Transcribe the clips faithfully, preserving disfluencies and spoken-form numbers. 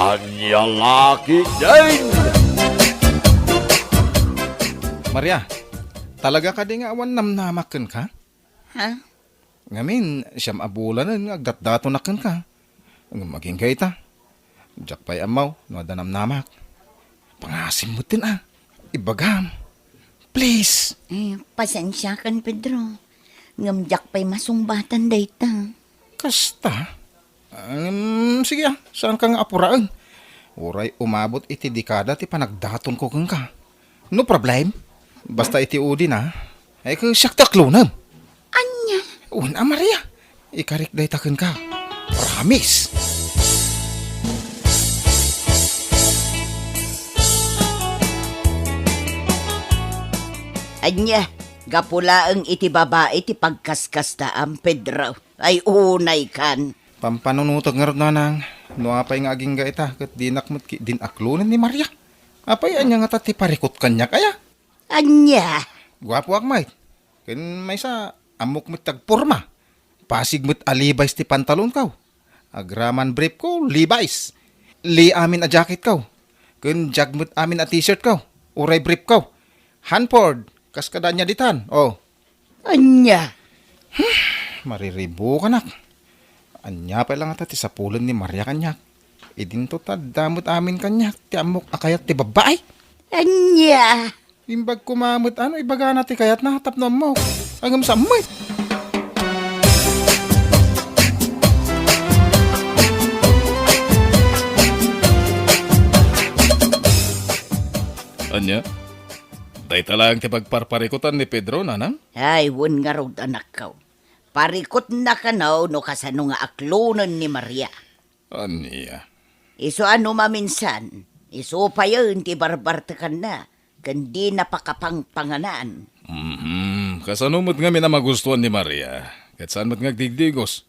Ania la ketdin? Maria, talaga kadi nga awan namnamak kenka? Ha? Ngamin, siam a bulanen nga agdatdatonak kenka. Ngem agingga ita. Diak pay ammo no adda namnamak. Pangasim metten a. Ibagam. Please. Eh, pasensiakan, Pedro. Ngem diak pay masungbatan dayta. Kasta? Ngem, sige a, saanka nga apuraen. Uray umabot iti dekada ti panagdatonko kenka. No problem. Basta iti udi na, ay, siak ti aklonem. Ania? Wen a, Maria. Ikarik dayta kenka. Promise. Ania, gapu laeng iti babai ti pagkaskastaam, Pedro. Ay, unaykan. Pampanunotek ngarud, nanang, no apay nga agingga ita ket dinak met ketdin aklonen ni Maria. Apay, ania ngata ti parikut kaniak, aya? Ania? Guapoak met. Ken maysa, ammok met ti agporma. Pasig met a Levi's ti pantalonko. Agraman briefko, Levi's. Lee amin a jacketko. Ken jag met amin a t-shirtko. Uray briefko. Hanford, kas kada ania ditan. Oh. Ania? Mariribukanak. Ania pay la ngata ti sapulen ni Maria kaniak? Idinto ta adda met amin kaniak ti ammok a kayat ti babbai. Ania? Imbag koma met a no ibagana ti kayatna tapno ammok. Ngem saan met? Ania? Dayta laeng ti pagparparikutan ni Pedro, nanang? Ay, wen ngarud, anakko. Parikutna kano no kasano nga aklonen ni Maria. Ania? Isu a no maminsan, isu payen ti barbartekanna, ken dina pakapangpanganan. Mhm. Kasano met ngamin a magustuan ni Maria? Ket saan met nga agdigdigos?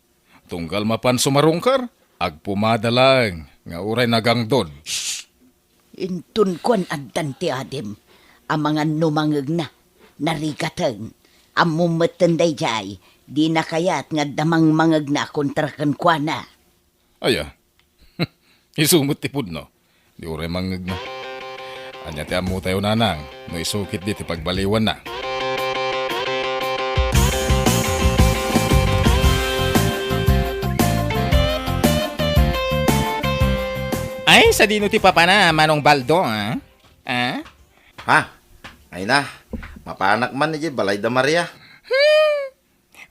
Tunggal mapan sumarungkar, agpumada laeng nga uray nagangdod. Shh! Inton kuan addan ti adim, amangan no mangngegna, narigaten. Ammom metten daydiay, dina kayat nga adda mangmangngegna kontra kenkuana. Aya, isu met ti pudno. Di uray mangngegna. Ania ti ammotayo, nanang, no isu ketdi ti pagbaliwanna? Ay, sadino ti papana, Manong Baldo, a? A? Ha? Ay na, mapanak man idiay balay da Maria. Hmm.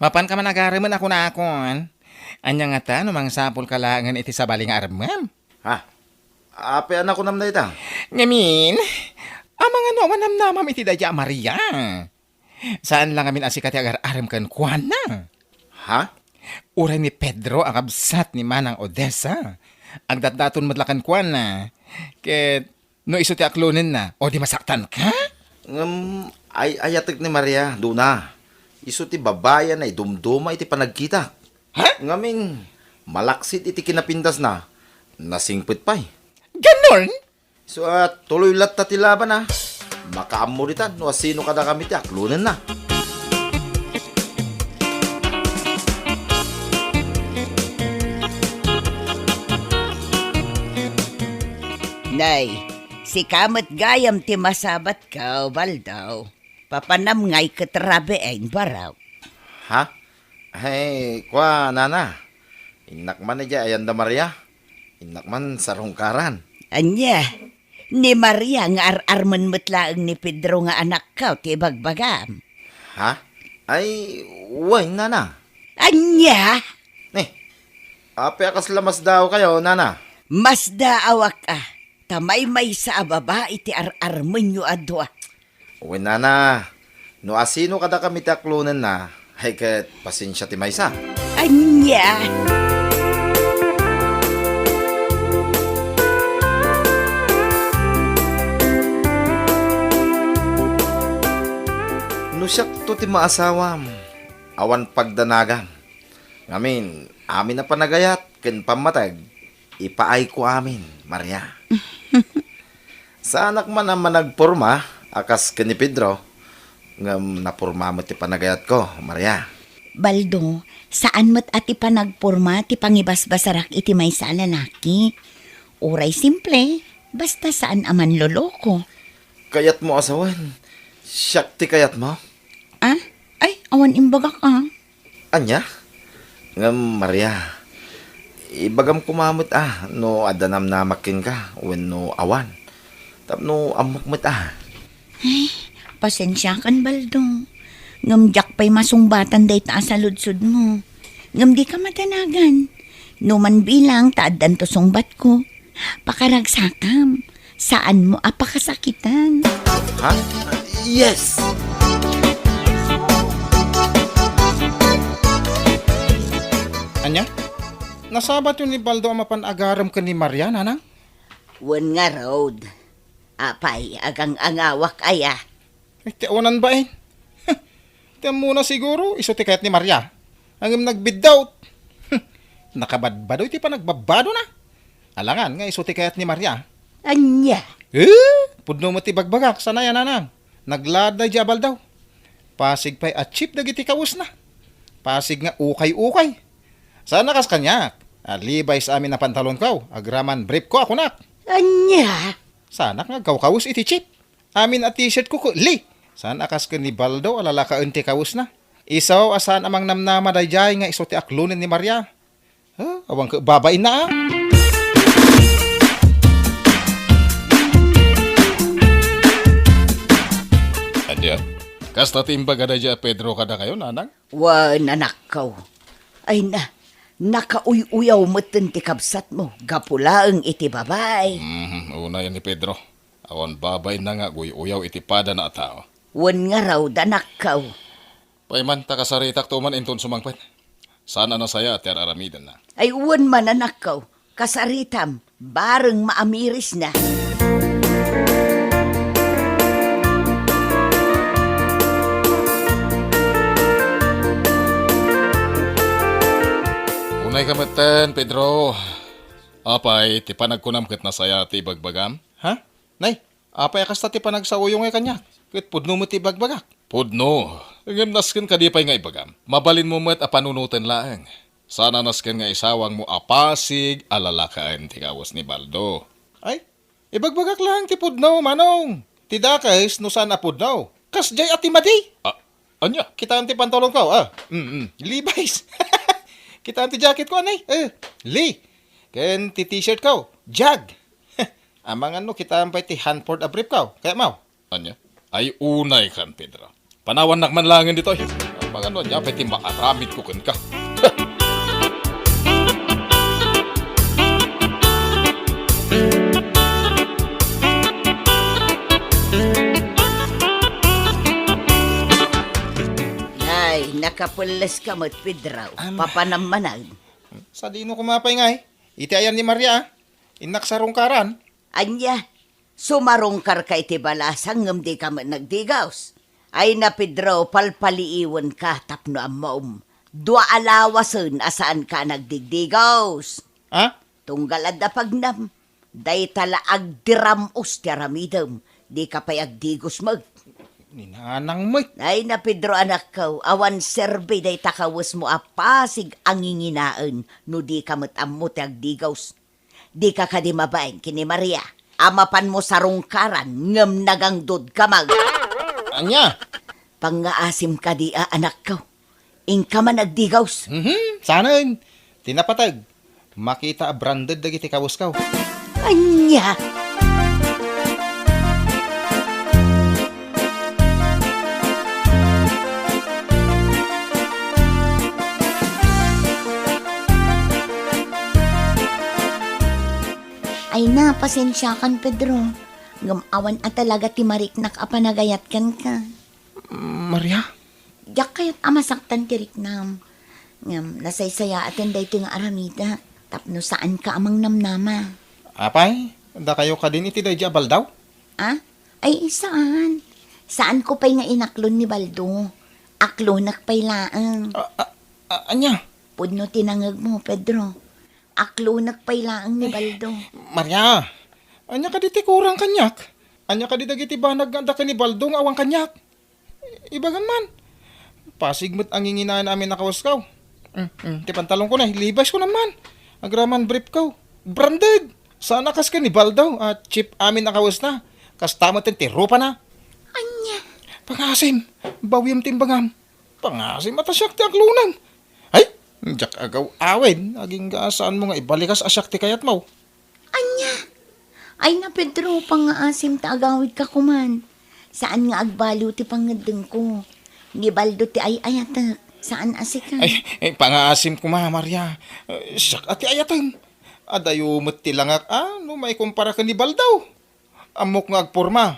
Mapanka man agaremen a kunakon. Ania ngata no mangsapulka laengen iti sabali nga aremmem? Ha? Apay a nakunam dayta? Ngamin, amangan no awan namnamam iti daydiay a Maria. Saan la ngamin a sika ti agar-arem kenkuana. Ha? Uray ni Pedro a kabsat ni Manang Odessa, agdatdaton met la kenkuana. Ket no isu ti aklonenna, o di masaktanka? Ngem ay-ayatek ni Maria, Dona. Isu ti babai a naidumduma iti panagkitak. Ha? Ngamin, malaksid iti kinapindasna, nasingpet pay. Ganon? So, a, tuloy latta ti laban, a. Makaammo ditan no asino kadakami ti aklonenna. Nay, sika met gayam ti masabatko, Baldo. Papanam ngay ket rabiin, barok. Ha? Ay, kua, nana. Innak man idiay ayan da Maria. Innak man sarungkaran. Ania? Ni Maria nga ar-armen met laeng ni Pedro nga anakko ti ibagbagam. Ha? Ay, wen, nana. Ania? Eh, apay a kasla masdaawkayo, nana? Masdaawak a, ta maymaysa a babai ti ar-armenyo a dua. Wen, nana, no asino kadakami ti aklonenna, ay ket pasensia ti maysa. Ania? No siakto ti maasawam, awan pagdanagam. Ngamin, amin a panagayat ken pammateg, ipaayko amin, Maria. Saanak man a managporma a kas ken ni Pedro, ngem naporma met ti panagayatko, Maria. Baldo, saan met a ti panagporma ti pangibasbasarak iti maysa a lalaki. Uray simple, basta saan a manloloko. Kayatmo a sawen, siak ti kayatmo? Ah? Ay, awan imbagak, ah. Ania? Ngem, Maria, ibagam koma met a no adda namnamak kenka wenno awan. Tapno ammok met a. Ay, pasensiakan, Baldo. Ngem diak pay masungbatan dayta a saludsodmo. Ngem dika madanagan. No man bilang ta addanto sungbatko, pakaragsakam. Saanmo a pakasakitan. Ha? Yes! Ania? Nasabatyo ni Baldo a mapan agarem ken ni Maria, nanang? Wen ngarud. Apay, agang-angawak aya? Ay, ti awanan bain. Ti ammona siguro, isu ti kayat ni Maria. Ngem nagbiddut. Nakabadbadoy ti panagbabbadona. Alangan nga isu ti kayat ni Maria. Ania? Eh? Pudno met ti bagbagak, saan aya, nanang? Naglaad daydiay a Baldo. Pasig pay a cheap dagiti kawesna. Pasig nga ukay-ukay. Saan a kas kaniak. A, Levi's amin a pantalonko, agraman briefko a kunak. Ania? Saanak nga agkawkawes iti cheap. Amin a t-shirtko ket Lee. Saan a kas ken ni Baldo a lalakaen ti kawesna. Isu a saan a mangnamnama daydiay nga isu ti aklonen ni Maria. Ha? Awan ket babainna, a? Ania? Kasta ti imbaga daydiay a Pedro kadakayo, nanang? Wen, anakko. Ay na, nakauy-uyaw metten ti kabsatmo, gapu laeng iti babai. Mhm, unay ni Pedro. Awan babainna nga aguy-uyaw iti padana a tao. Wen ngarud, anakko. Pay man, ta kasaritakto man inton sumangpet. Saan a nasayaat ti ar-aramidenna. Ay, wen man, anakko. Kasaritam, bareng maamirisna. Unayka metten, Pedro. Apay, ti panagkunam ket nasayaat ti ibagbagam? Ha? Nay, apay a kasta ti panagsaoyo ngay kaniak? Ket pudno met ti ibagbagak. Pudno. Ngem nasken kadi pay nga ibagam? Mabalinmo met a panunoten laeng. Saan a nasken nga isawangmo a pasig a lalakaen ti kawes ni Baldo. Ay, ibagbagak laeng ti pudno, Manong. Ti dakes no saan a pudno. Kasdiay a ti madi. Ah, ania? Kitaem ti pantalonko, a. Mm, mm. Levi's. Kitaem ti jacketko, anay? Eh, Lee. Ken ti t-shirtko, Jag. Amangan no kitaem pay ti Hanford a briefko. Kayatmo? Ania? Ay, unaykan, Pedro. Panawannak man laengen ditoy. Amangan no ania pay ti maaramidko kenka. Nay, nakapelleska met, Pedro. Am. Papanam manen. Sadino koma pay ngay? Iti ayan ni Maria, innak sarungkaran. Ania? Sumarungkarka iti balasang ngem dika met nagdigaws. Ay na, Pedro, palpaliiwenka tapno ammom. Dua a lawasen a saanka a nagdigdigaws. Ha? Tunggal adda pagnam, dayta la agdiram-os ti aramidem, dika pay agdigos met. Ni nanang met. Ay na, Pedro, anakko, awan serbi dayta kawesmo a pasig a nginginaen no dika met ammo ti agdigaws. Dika kadi mabain ken ni Maria a mapanmo sarungkaran ngem nagangdodka met? Ania? Pangngaasim kadi a, anakko. Inka man agdigaws. Mhm, saanen. Ti napateg, makita a branded dagiti kawesko. Ania? Ay na, pasensiakan, Pedro. Ngem awan a talaga ti mariknak a panagayat kenka. Maria? Diak kayat a masaktan ti riknam. Ngem nasaysayaaten daytoy nga aramidek tapno saanka a mangnamnama. Apay, dakayo kadin iti daydi a Baldo? Ah? Ay, saan. Saanko pay nga inaklon ni Baldo. Aklonek pay laeng. A, a, a, ania? Pudno ti nangegmo, Pedro. Aklonek pay laeng ni Baldo. Maria, ania kadi ti kurang kaniak? Ania kadi dagiti banag nga adda ken ni Baldo nga awan kaniak? Ibagam man. Pasig met a nginginaen amin a kawesko. Mm, mm, ti pantalonko na, Levi's ko naman. Agraman briefko. Branded! Saan a kas ken ni Baldo a cheap amin a kawesna. Kasta met ti rupana. Ania? Pangasim, bawiem ti imbagam. Pangasim a ta siak ti aklonam. Ay, diak agaw-awen, agingga a saanmo nga ibalikas a siak ti kayatmo. Ania? Ay na, Pedro, pangaasim ta agawidka koman. Saan nga agbaliw ti pangngeddengko. Ni Baldo ti ay-ayatek, saan a sika. Ay, ay, pangaasim koma, Maria. Eh, siak a ti ayatem. Adayo met ti langak a no maikumpara ken ni Baldo. Ammok nga agporma.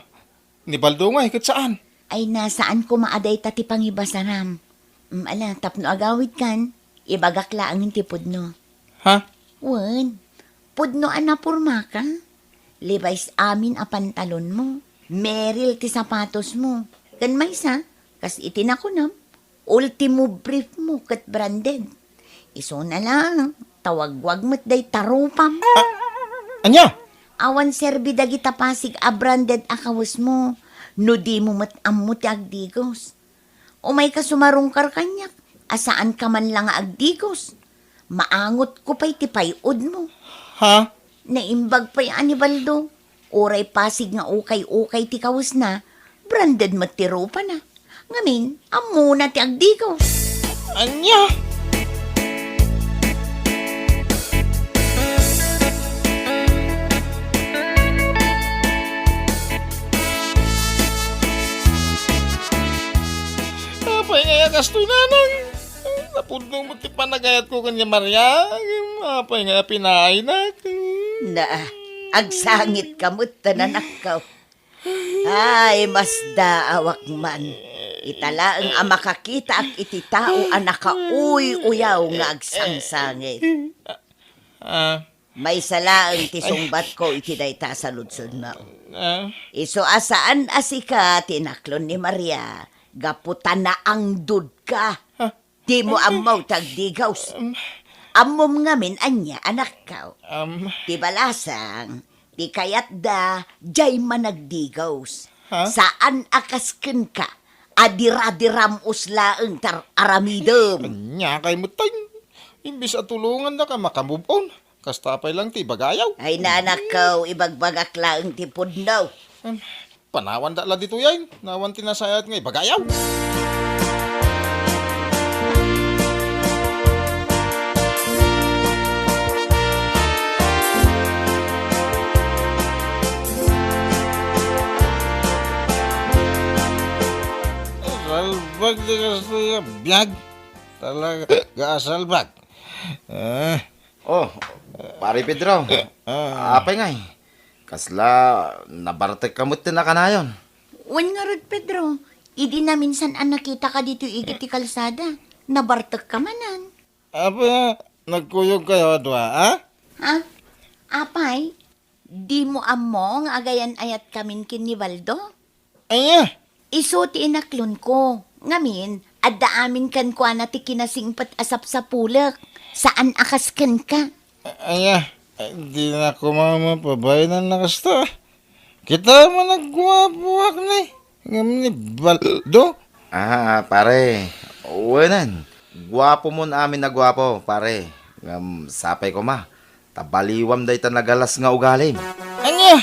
Ni Baldo ngay ket saan. Ay na, saan koma a dayta ti pangibasaram. Mm, ala, tapno agawidkan, ibagak laengen ti pudno. Ha? Wen, pudno a napormaka. Levi's amin a pantalonmo. Merrell ti sapatosmo. Ken maysa, kas iti nakunam, Ultimo briefmo ket branded. Isuna laeng, ta wagwag met dayta rupam. Ania? Awan serbi dagita pasig a branded a kawesmo, no dimo met ammo ti agdigos. Umayka sumarungkar kaniak, a saanka man la nga agdigos. Maangotko pay ti pay-odmo. Ha? Naimbag pay a ni Baldo. Uray pasig nga ukay-ukay ti kawesna, branded met ti rupana. Ngamin, ammona ti agdigos. Ania? Apay nga ya kastoy, nanang? Napudno met ti panagayatko ken ni Maria. Apay nga pinaaynak? Na, agsangit ka met, ta nanakkaw. Ay, masdaawak man. Ita laeng a makakitaak iti tao a nakauy-uyaw nga agsangsangit. Ah. Maysa laeng ti sungbatko iti dayta a saludsodmo. Ah. Isu a saan a sika ti inaklon ni Maria, gapu ta naangdodka. Ah. Dimo ammo ti agdigos. Um. Ammom ngamin ania, anakko? Um. Ti balasang, ti kayatda, diay managdigos. Ha? Saan a kas kenka, a diradiram-os laeng ti aramidem. Ania kay met tay? Imbes a tulongandaka maka-move on, kasta pay lang ti ibagayaw. Ay, nanakko, ibagbagak laeng ti pudno. Um. Panawanda la ditoy ay, nawan ti nasayaat nga ibagayaw. Salbag ti kastoy a biag. Talaga a salbag. Ah. Oh, Pare Pedro. Ah. Apay ngay? Kasla nabartekka met ti nakanayon? Wen ngarud, Pedro. Idi naminsan a nakitaka ditoy igid ti kalsada, nabartekka manen. Apay, nagkuyogkayo a dua, a? Ha? Apay, dimo ammo nga agayan-ayatkamin ken ni Baldo? Aya? Isu ti inaklonko. Ngamin, adda amin kenkuana ti kinasingpet a sapsapulek. Saan a kas kenka. Aya, dina koma mapabainanna kasta. Kita man a guapoak ni, ngem ni Baldo. Ah, pare, wenen, guapomon amin a guapo, pare. Ngem sapay koma, ta baliwam dayta nagalas nga ugalim. Ania?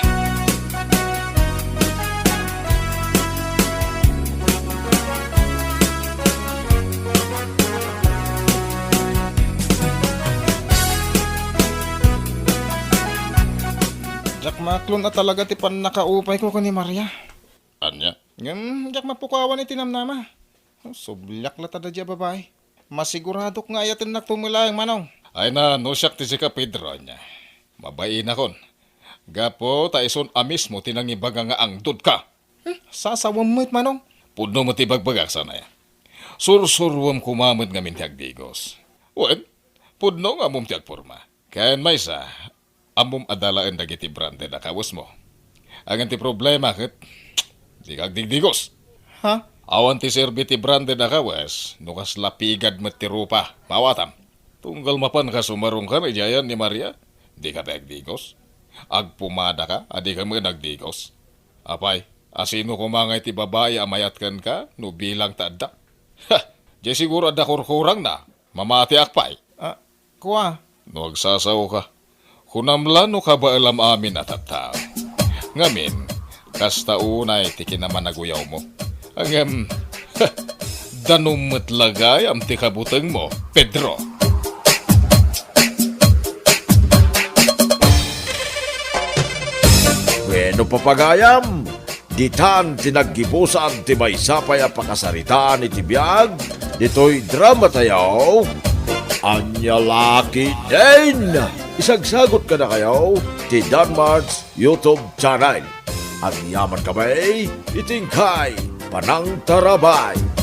Diak maaklon a talaga ti pannakaupayko ken ni Maria. Ania? Ngem diak mapukawan iti namnama. Subliak la ta daydiay a babai. Masiguradok nga ayatennakto met laeng, Manong. Ay na, no siak ti sika, Pedro, ania, mabainakon. Gapu ta isun a mismo ti nangibaga nga angdodka. Hmm, sasawem met, Manong. Pudno met ti ibagbagak, saan aya? Sursuruem koma met ngamin ti agdigos. Wen, pudno nga ammom ti agporma. Ken maysa, ammom a dalaen dagiti branded a kawesmo. Ngem ti problema ket, dika agdigdigos. Ha? Awan ti serbi ti branded a kawes no kasla pigad met ti rupa. Maawatam. Tunggal mapanka sumarungkar idiay ayan ni Maria, dika pay agdigos. Agpumadaka a dika met agdigos. Apay, asino koma ngay ti babai a mayat kenka no bilang ta adda? Ha! Diay siguro adda kurkurangna. Mamatiak pay. Ah, kua? No agsasaoka, Kunam la no kabaelam amin a tattao. Ngamin, kasta unay ti kinamanaguyawmo. Ngem, danum met la gayam ti kabutengmo, Pedro. Bueno, papagayam, ditan ti naggibusan ti maysa pay a pakasaritaan iti biag ditoy dramatayo. Ania la ketdin? Isagsagot kadakayo ti Danmart's YouTube channel. Agyaman kami iti inkay panangtarabay.